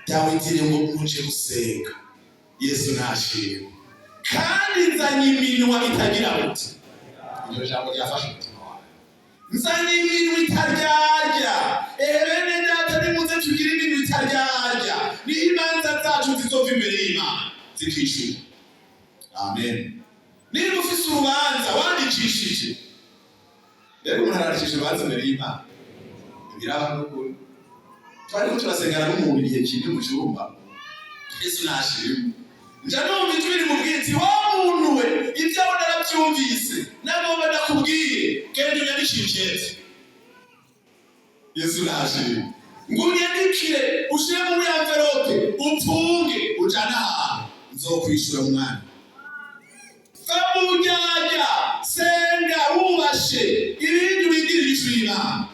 Dawidi ngo muje gusenga. Yesu nashimwe. Kandi nzanye iminwa itagira buti. Iryo jambo ryafashe umutima wawe. Nzanye iminwa itaryarya. Ehe bene data, nimuze tugire iminwa itaryarya, niho imanza zacu zizova imbere y'Imana zikishura. Amen. Niba ufise urubanza wandikishije rero, umuntu arandikisha urubanza imbere y'Imana, biraba n'ukuri. Twariko turasengana n'umuntu igihe kimwe mu cyumba. Yesu nashimwe. Nja numva ijwi rimubwira iti: "Wa muntu we, ibyawe narabyumvise, nagomba ndakubwire, genda unyandikire ikete." Yesu nashimwe. Ngo unyandikire, ushire muri enveloppe, upfunge, ujane ahantu nzokwishura mu mwanya. Va mu buryarya, senga wubashe, ibindi urindire inyishu y'Imana.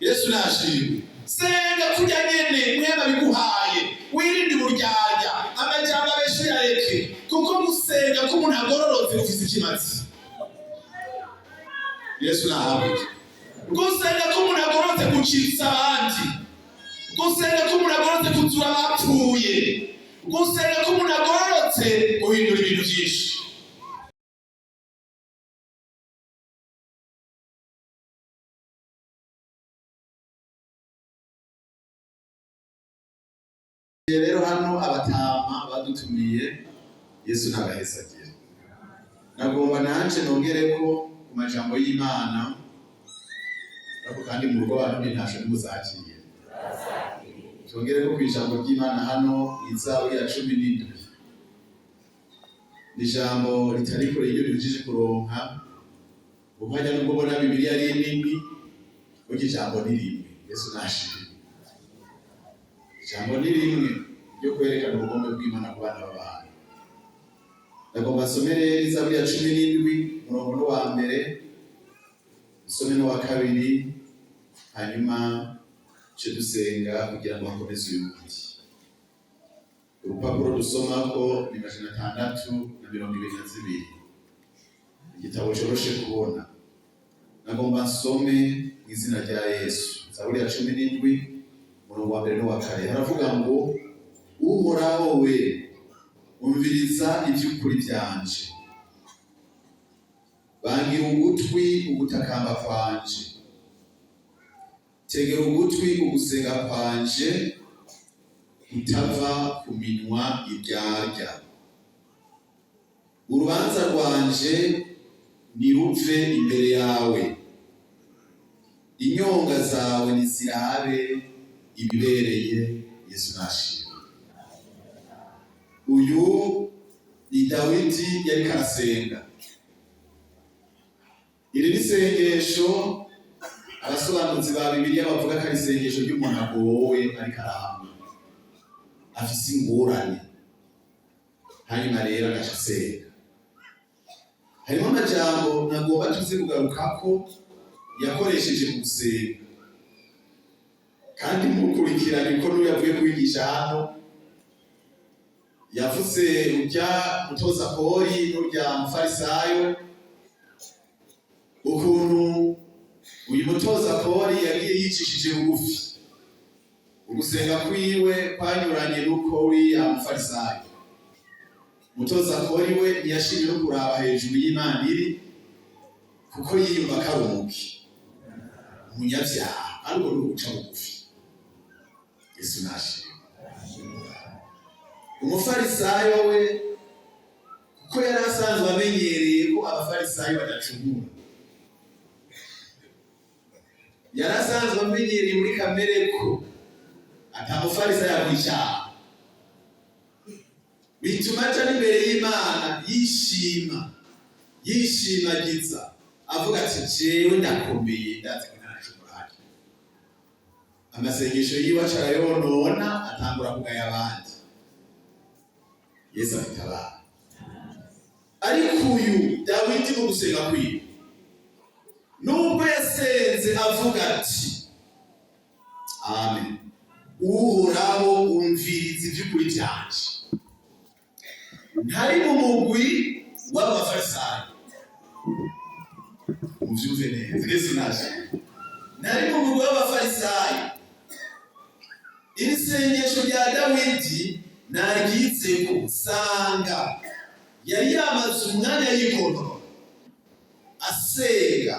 Yesu nashimwe. Senga kurya nyene mwema biguhaye, wirinde uburyarya, amajambo abesha uyareke, kuko gusenga k'umuntu agororotse gufise ikimazi. Yesu nahabwe. Gusenga k'umuntu agororotse gucitsa abandi, gusenga k'umuntu agororotse kuzura abapfuye, gusenga k'umuntu agororotse guhindura ibintu byinshi. Rero hano abatama badutumiye, Yesu ntabahezagire. Nagomba nanje nongere ko ku majambo y'Imana, ariko kandi mu rugo abantu ntasho nimuzakire. Twongere ko ku ijambo ry'Imana hano, Izabu ya 17, ni ijambo ritari kure iyo duhejeje kuronka, kuko hajya nubwo ubona Bibiliya ari nini, burya ijambo ni rimwe. Yesu nashimwe. Ijambo ni rimwe ryo kwerekana ubugombe bw'Imana ku bana b'abantu. Ndagomba nsomere Izabu ya 17, umurongo n'uwa mbere, nsome n'uwa kabiri, hanyuma ce dusenga kugira ngo hakomeze uyu wundi. Urupapuro dusomako ni 622, igitabo coroshe kubona. Nagomba nsome mu izina rya Yesu. Zaburi ya 17, umurongo wa mbere n'uwa kane, haravuga ngo: "Uhoraho we, umviriza ivy'ukuri vyanje, bangira ugutwi ugutakamba kwanje, tegera ugutwi ugusenga kwanje kutava ku minwa iryarya. Urubanza rwanje niruve imbere yawe, inyonga zawe nizirabe ibibereye." Yesu nashimwe. Uyu ni Dawidi yariko arasenga. Iri ni isengesho abasobanuzi ba Bibiliya bavuga ko ari isengesho ry'umuntu agowe, ariko arahamwe, afise ingorane, hanyuma rero agaca asenga. Harimo amajambo nagomba tuze kugarukako yakoresheje mu gusenga, kandi mukurikiranye ko n'uyu yavuye kwigisha hano yavuze urya mutoza kori n'urya mufarisayo, ukuntu uyu mutoza kori yagiye yicishije bugufi, ugusenga kwiwe kwanyuranye n'uko uriya mufarisayo. Mutoza kori we ntiyashimye no kuraba hejuru y'Imana iri, kuko yiyumva ko ari umuki, umunyabyaha, ariko ni uguca bugufi. Yesu nashimwe. Umufarisayo we, kuko yari asanzwe amenyereye ko abafarisayo badacumura, yari asanzwe amenyereye muri kamere ko ata mufarisayo akora icyaha, bituma aca n'imbere y'Imana yishima, yishimagiza, avuga ati: "Jewe ndakomeye, ndazi ko ntaracumura." Hano amasengesho yiwe aca arayonona, atangura kugaya abandi. Yesu afite abana. Ariko uyu Dawidi mu gusenga kwiwe, nubwo yasenze avuga ati: "Amen, Uhoraho, umviriza iby'ukuri byanje," ntari mu mugwi w'abafarisayo. Muvyumve neza. Yesu naje. Ntari mu mugwi w'abafarisayo. Iri sengesho rya Dawidi naryitseko, nsanga yari yamaze umwanya yikontorora, asenga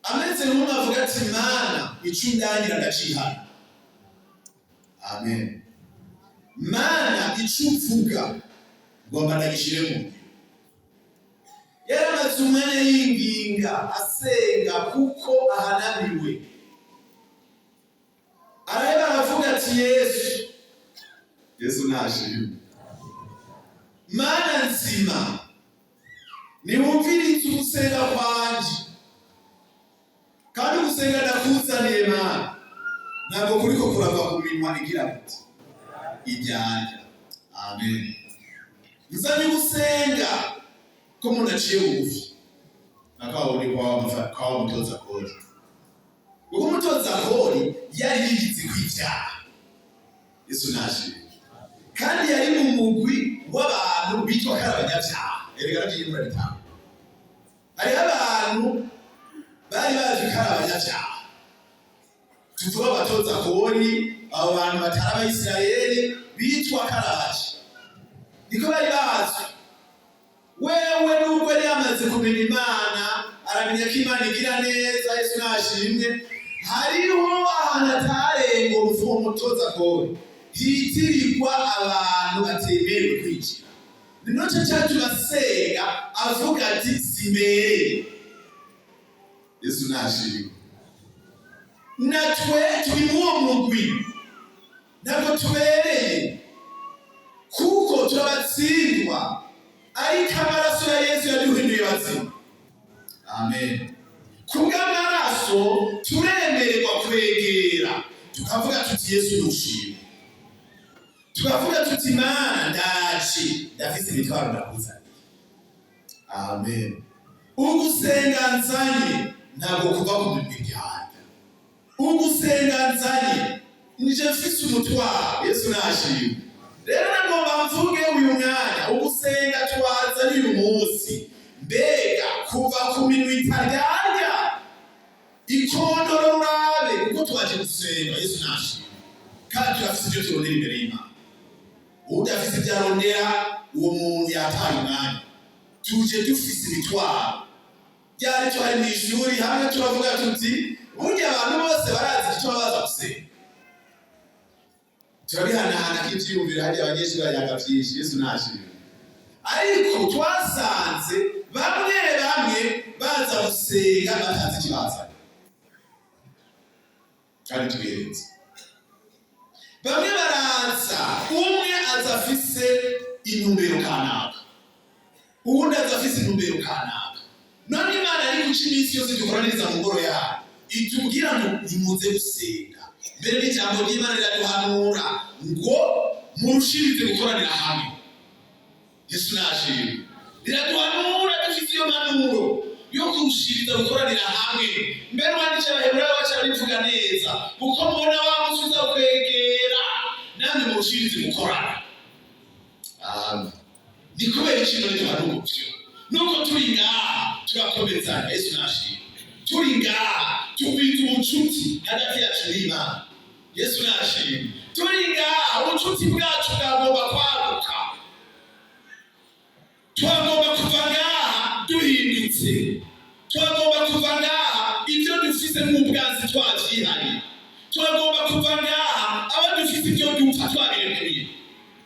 ameze nk'umwe avuga ati: "Mana, ico undangira ndacihana." Amen. "Mana, ico uvuga ngomba ndagishire mu ngiro." Yaramaze umwanya yinginga, asenga kuko ahananiwe. Araheba aravuga ati: "Yesu, Yesu nashimwe. Mana nzima, niwumvirize ugusenga kwanje, kandi ugusenga ndakuzaniye, Mana, ntabwo kuriko kurava ku minwa igira kuti ijyanja. Amen. Nzanye gusenga ko umuntu aciye bugufi nakawundi kwa mutoza kori, kuko umutoza kori yari yigize kw'ivyaha." Yesu nashimwe. Kandi yari mu mugwi w'abantu bitwa ko ari abanyabyaha. Erega navyo murabitanga, hariho abantu bari bazi ko ari abanyabyaha. Tuvuga abatoza kori, abo bantu batari Abayisiraheli bitwa karabaje, niko bari bazwi. Wewe nubwo yari yamaze kumenya Imana, aramenya ko Imana igira neza, Yesu nashimwe, hariho ahantu atarenga uwo mutoza kori, hitirirwa abantu batemerewe kwinjira. Ni nacyo cyatuma asenga avuga ati: "Simbereye." Yesu nashimwe. Natwe turi muri uwo mugwi, ntabwo tubereye kuko turabatsindwa, ariko amaraso ya Yesu yaduhinduye bazima. Amen. Kubw'amaraso turemererwa kwegera, tukavuga tuti: "Yesu nushimwe." Tukavuga tuti: "Mana, ndaje, ndafise imitwaro ndakuzaniye." Amen. Ugusenga nzanye ntabwo kuva ku minwa igihanda. Ugusenga nzanye, nije mfise umutwaro. Yesu nashimwe. Rero nagomba mvuge uyu mwanya ugusenga twazanye uyu munsi, mbega kuva ku minwa itaryarya? Ikondoro rurabe, kuko twaje gusenga. Yesu nashimwe. Kandi turafise ibyo turondera imbere y'Imana. Udafise ibyo arondera, uwo muntu yataye umwanya. Tuje dufise imitwaro. Ryari twari mu ishuri hamwe, turavuga tuti: "Burya abantu bose barazi icyo baza gusenga." Turabihanahana k'ivyiyumviro hariya, abanyeshuri bayaga vyinshi. Yesu nashimwe. Ariko twasanze bamwe bamwe baza gusenga batazi ikibazanye, kandi tuberetse bamwe baraza, umwe aza afise intumbero kanaka, uwundi aza afise intumbero kanaka. None Imana ari guca iminsi yose dukoraniriza mu ngoro yayo, itubwira ngo nimuze gusenga. Mbere n'ijambo ry'Imana riraduhanura ngo murushirize gukoranira hamwe. Yesu nashimwe. Riraduhanura, dufite iyo mpanuro yo kurushiriza gukoranira hamwe. Mbere wanditse Abaheburayo baca bivuga neza: "Kuko mubona wa munsi uza kwegera, namwe murushirize gukorana." Amen. Ni kubera ikintu ntiduhanura ivyo, nuko turi ngaha turakomezanya. Yesu nashimwe. Turi ngaha tugwiza ubucuti hagati yacu n'Imana. Yesu nashimwe. Turi ngaha, ubucuti bwacu bwagomba kwaguka. Twagomba kuva ngaha duhindutse. Twagomba kuva ngaha ibyo dufise nk'ubwanzi twavyihariye. Turagomba kuva ngaha abo dufite ibyo dupfa twabirekuye.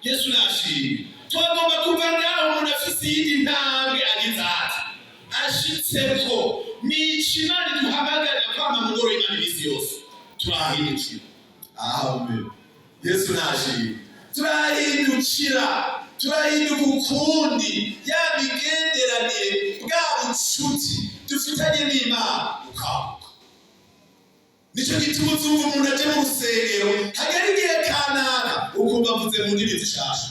Yesu nashimwe. Turagomba kuva ngaha umuntu afise iyindi ntambwe agize ati ashitseko. Ni Imana iduhamagarira kwama mu ngoro y'Imana iminsi yose. Turahindukira. Amen. Yesu nashimwe. Turahindukira, turahinduka ukundi, ya migenderanire, bwa bucuti dufitanye n'Imana bukaguka. Nicyo gituma uzumva umuntu aje mu rusengero, hagera igihe kanaka ukumva avuze mu ndimi zishasha.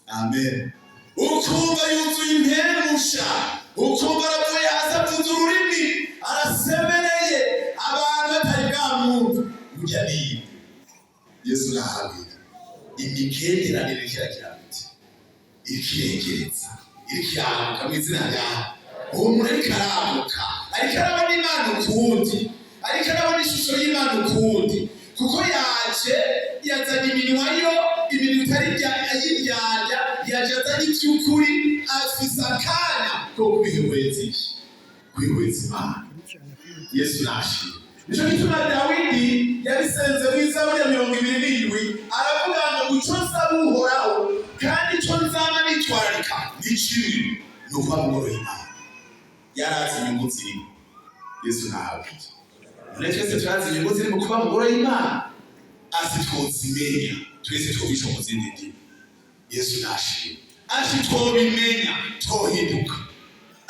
Amen. Ukumva yuzuye impemusha, ukumva aravuye hasi, avuze ururimi, arasemereye, abantu batari bwamwumva. Burya ni Yesu nahabira imigenderanire kiragira biti ikiregereza, iriko iraguka mu izina ryawe. Uwo muntu ariko araguka, ariko arabona Imana ukundi, ariko arabona ishusho y'Imana ukundi. Kuko yaje yazanye iminwa, yo iminwa itari y'indyarya, yaje azanye iby'ukuri, afise akanya ko kwihweza iki? Kwihweza Imana. Yesu nashimwe. Nico gituma Dawidi yabisenze mu Izaburi ya 27, aravuga ngo: "Ico nsaba Uhoraho kandi ico nzama nitwararika ni kimwe, ni ukuba mu ngoro y'Imana." Yarazi inyungu zirimo. Yesu nawe, none twese turazi inyungu ziri mu kuba mu ngoro y'Imana? Asi twozimenya twese, twobica mu zindi ndimi. Yesu nashimwe. Ashi twobimenya, twohinduka.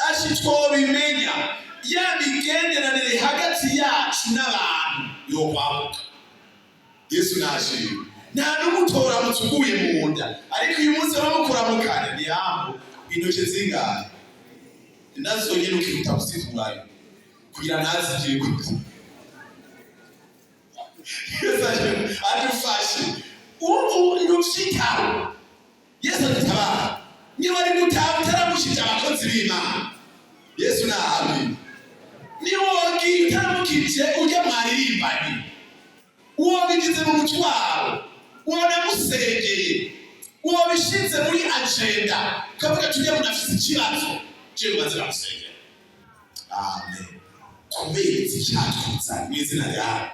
Ashi twobimenya, ya migenderanire hagati yacu n'abantu yokwaguka. Yesu nashimwe. Nta n'umutora mutuguye mu nda, ariko uyu munsi bamukuramukanya ni yambo intoke zingahe, nazo nyene ukihuta kuzikurayo kugira ntazigire gute. Yesu adufashe. Ubu ntuvyitaho. Yesu adutabara. Niba ari gutaha utaramushije abakozi b'Imana, Yesu nahamwe. Niba wagiye utaramukije ujya mwaririmbanye, wobigize mu mutwaro, wonamusengeye, wobishinze muri agenda, ukavuga tujya munafise ikibazo, je mumaze bamusengera. Amen. Kubera iki cyatwuzanye mu izina ryawe?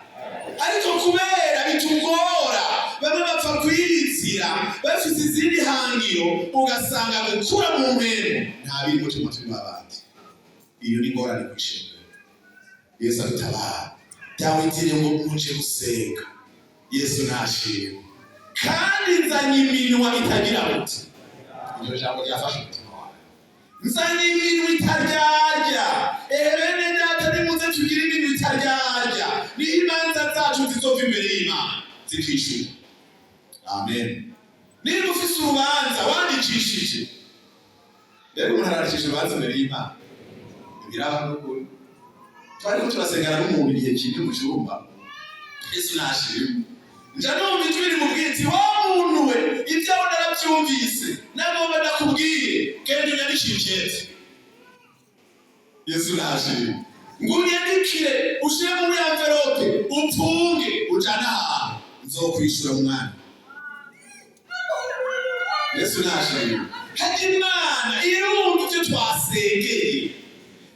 Ariko kubera bitugora, bamwe bapfa kwiyizira bafite izindi hangiro, ugasanga gukura mu mpemu nta biri mutima turi babandi. Iyo ni ingorane kwishengero. Yesu adutabara. Dawidi ngo: "Muje gusenga." Yesu nashimwe. "Kandi nzanye iminwa itagira buti." Iryo jambo ryafashe umutima wawe. "Nzanye iminwa itaryarya." Ehe bene data, nimuze tugire iminwa itaryarya, niho imanza zacu zizova imbere y'Imana zikishurwa. Amen. Niba ufise urubanza wandikishije rero, umuntu arandikisha urubanza imbere y'Imana, biraba n'ukuri. Twariko turasengana n'umuntu igihe kimwe mu cyumba. Yesu nashimwe. Nja numva ijwi rimubwira iti: "Wa muntu we, ibyawe narabyumvise, nagomba ndakubwiye, genda unyandikire ikete." Yesu nashimwe. Ngo unyandikire, ushire muri enveloppe, upfunge, ujane ahantu, nzokwishura mu mwanya. Yesu nashimwe. Hajya Imana irumva ibyo twasengeye,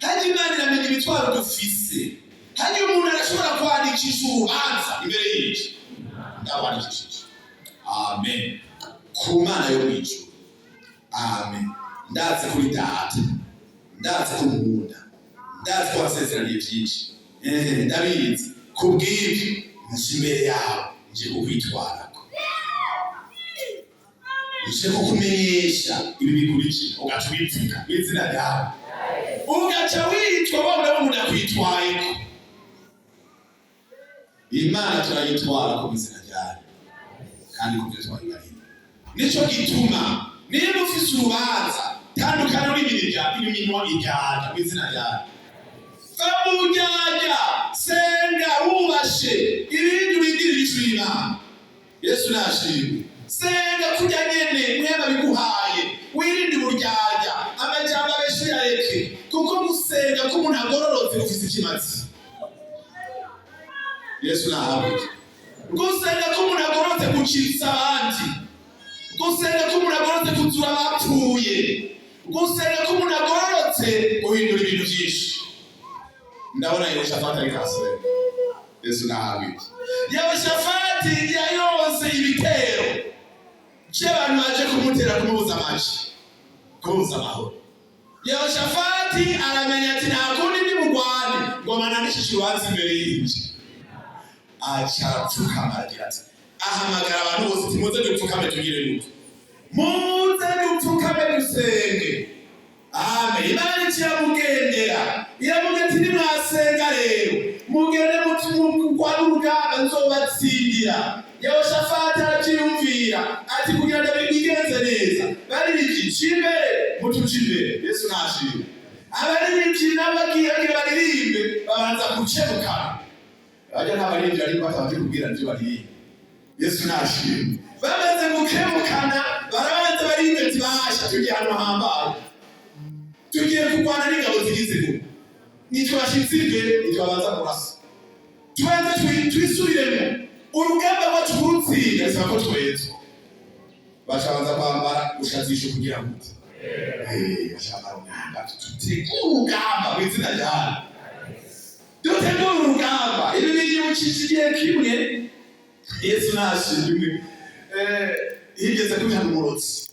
hajya Imana iramenya imitwaro dufise. Hajya umuntu arashobora kwandikisha urubanza imbere y'iki? Ndawandikishije, amen, ku Mana yo mw'ijuru. Amen. Ndazi kuri Data, ndazi ko nkunda, ndazi ko wasezeraniye byinshi. Ndabizi. Kubw'ibyo nje imbere yawe, nje kukwitwarako, nje kukumenyesha ibi bikurikira, ugaca ubivuga mu izina ryawe, ugaca witwa wabona umuntu akwitwayeko. Imana turayitwara ku izina ryayo kandi ku byo twayibariye. Nico gituma niba ufise urubanza, tandukana n'iminwa, iminwa iryarya mu izina ryayo. Va mu buryarya, senga wubashe, ibindi wigirire icyo Imana. Yesu nashimwe. Senga kurya nyene mwema biguhaye, wirinde uburyarya, amajambo abeshe uyareke, kuko gusenga k'umuntu agororotse gufise ikimazi. Yesu nahabwe. Gusenga k'umuntu agororotse gucitsa abandi, gusenga k'umuntu agororotse kuzura abapfuye, gusenga k'umuntu agororotse guhindura ibintu byinshi. Ndabona Yehoshafati ariko arasenga. Yesu nahabwe. Yehoshafati yayonse ibitero by'abantu baje kumutera, kumubuza amaji, kumubuza amahoro. Yehoshafati aramenya ati: "Nta kundi, ndi bugwane ngo mananishije urubanza imbere y'inzu." Aca arapfukama, aragira ati, ahamagara abantu bose ati: "Muze dupfukame, tugire gute? Muze dupfukame dusenge." Amen. Imana iramugendera, iramubwira ati: "Nimwasenga rero, mugende mugwane urugamba, nzobatsindira." Yehoshafati arabyiyumvira ati: "Kugira ngo bigenze neza, baririmbyi ca imbere, mutuce imbere." Yesu nashimwe. Abaririmbyi nabo bagiye bagira baririmbe, babanza gucebukana. Bajya nta baririmbyi ariko batabanje kubwira ibyo baririmba. Yesu nashimwe. Bamaze gukebukana, barabanza baririmba ati: "Basha, tugiye ahantu hambaye, tugiye kurwana n'ingabo zigize ngo nitwashitse imbere, ntitwabanza kurasa, tubanze twisubiremo." Urugamba rwacu kurutsinda bisaba ko twezwa. Bashabanza kwambara gushazisha kugira ngo bashambara umwambaro. Dutegure urugamba mu izina rya dutegure urugamba. Ibi binyibukije igihe kimwe, Yesu nashimwe, higeze kubihana umurozi.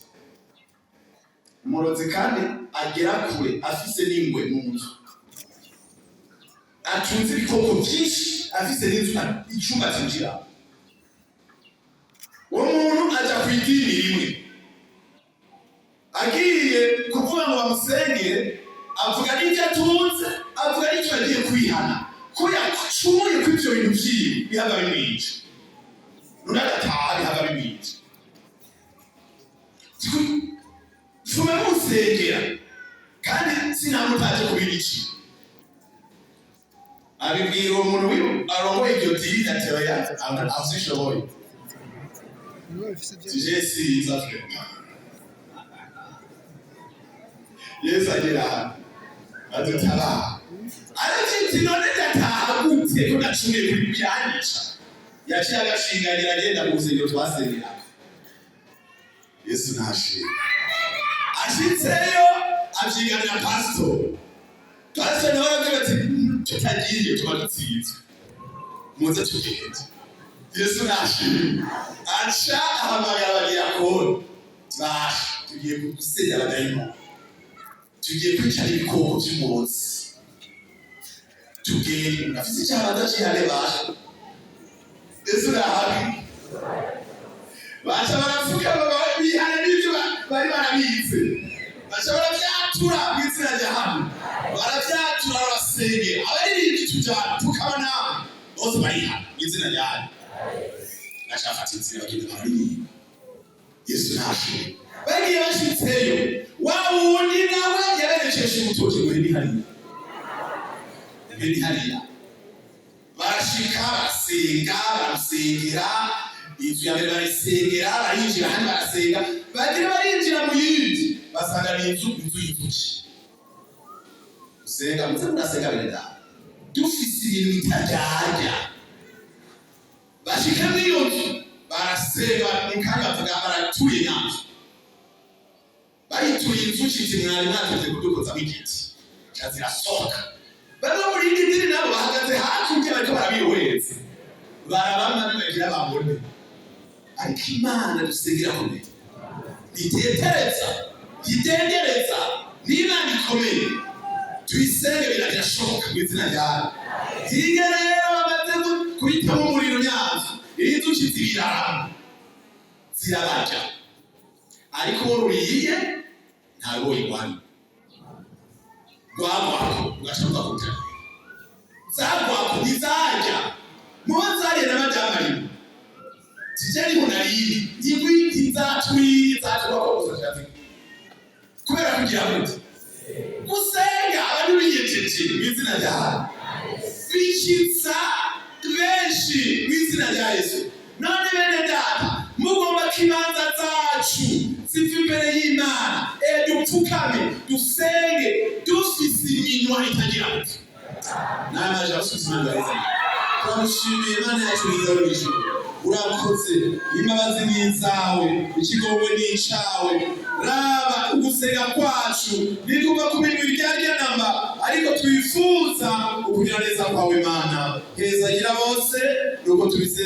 Umurozi kandi agera kure, afise n'ingwe mu nzu, atunze ibikoko byinshi, afise n'inzu, icumba atinjira. Uwo muntu aja ku idini rimwe, agiye kuvuga ngo bamusengere, avuga n'ibyo atunze, avuga n'icyo yagiye kwihana, ko yacumuye ko ibyo bintu vyiwe bihava bimwica, none agataha bihava bimwica. Fume musengera kandi sinamutaje kubibicira. Abibwira uwo muntu arongoye iryo dini, ati: "Oya, aho sishoboye, tuje siza vraiment." Yesu agera hano adutabara. Ariko none ndataha gute ko nacumuye kuri byanyica? Yaciye agashinganira, agenda mu rusengero twasengerako. Yesu ntashimwe. Ashitseyo avyiganira pasitori. Pasitoro nawe aravuga ati: "Tutagiye tuba dutsinzwe, muze tugende." Yesu nashimwe. Aca ahamagara abadiyakoni: "Basha, tugiye gusenya abadayimoni, tugiye kwicara ibikoko vy'umurozi, tugende." Afise icyabanza cihane. Basha, Yesu nahabi. Baca barapfukama, bihana n'ivyo bari barabitse, baca baravyatura mu izina rya hamwe, baravyatura, barabasengera. Abaririmbyi tujana, pfukama namwe. Bose barihana mu izina rya hamwe, baca bafata inzira, bagenda bararirimba. Yesu ntashimwe. Bagiye, bashitseyo, wa wundi nawe yaberekesha ubutoki ngo ni hariya, ni hariya. Barashika, barasenga, barasengera inzu ya mbere, barayisengera, barinjira ahandi barasenga. Bagira barinjira mu yindi, basanga ni inzu y'inzuki. Gusenga, muze murasenga bene data, dufise ibintu bitaryarya. Bashika muri iyo nzu, barasenga, mu kanya bavuga baratuye nyanzu, bayituye inzuki iti: "Mwari mwatevye kudukozamo igiti." Ca zirasohoka. Bamwe muri iri dini nabo bahagaze hakurya, bariko barabihweza, barabamwa bibagira babone. Ariko Imana dusengera irakomeye, ntitetereza, ntidendereza, n'Imana ikomeye tuyisenge, birashoboka mu izina ryawe. Hirya rero bamaze kuhitamo umuriro nyanzu, inzuki zibiraramo, zirabarya, ariko uwo ruriye ntabwo igwari rwagwako rugaca ruva ku butaka. Zagwako ntizarya, mubo zariye n'amadamu arimo tije niho nariye igwi, ntizatwiye, zatwako gusa zirazigwa kubera kugira gute? Gusenga. Abantu biyejeje mu izina ryawe bikiza benshi mu izina rya Yesu. None bene data, mugomba ko imanza zacu ziva imbere y'Imana, dupfukame dusenge dufise iminwa itagira gute? Namaje abasubiza Imana bareza. Turamushimiye Imana yacu mwiza yo mw'ijuru. Urakoze, imbabazi ni izawe, ikigongwe ni icawe. Raba ugusenga kwacu nikuva ku minwa iryarya namba, ariko twifuza ukugira neza kwawe. Mana, heza gira bose nuko tubisenga.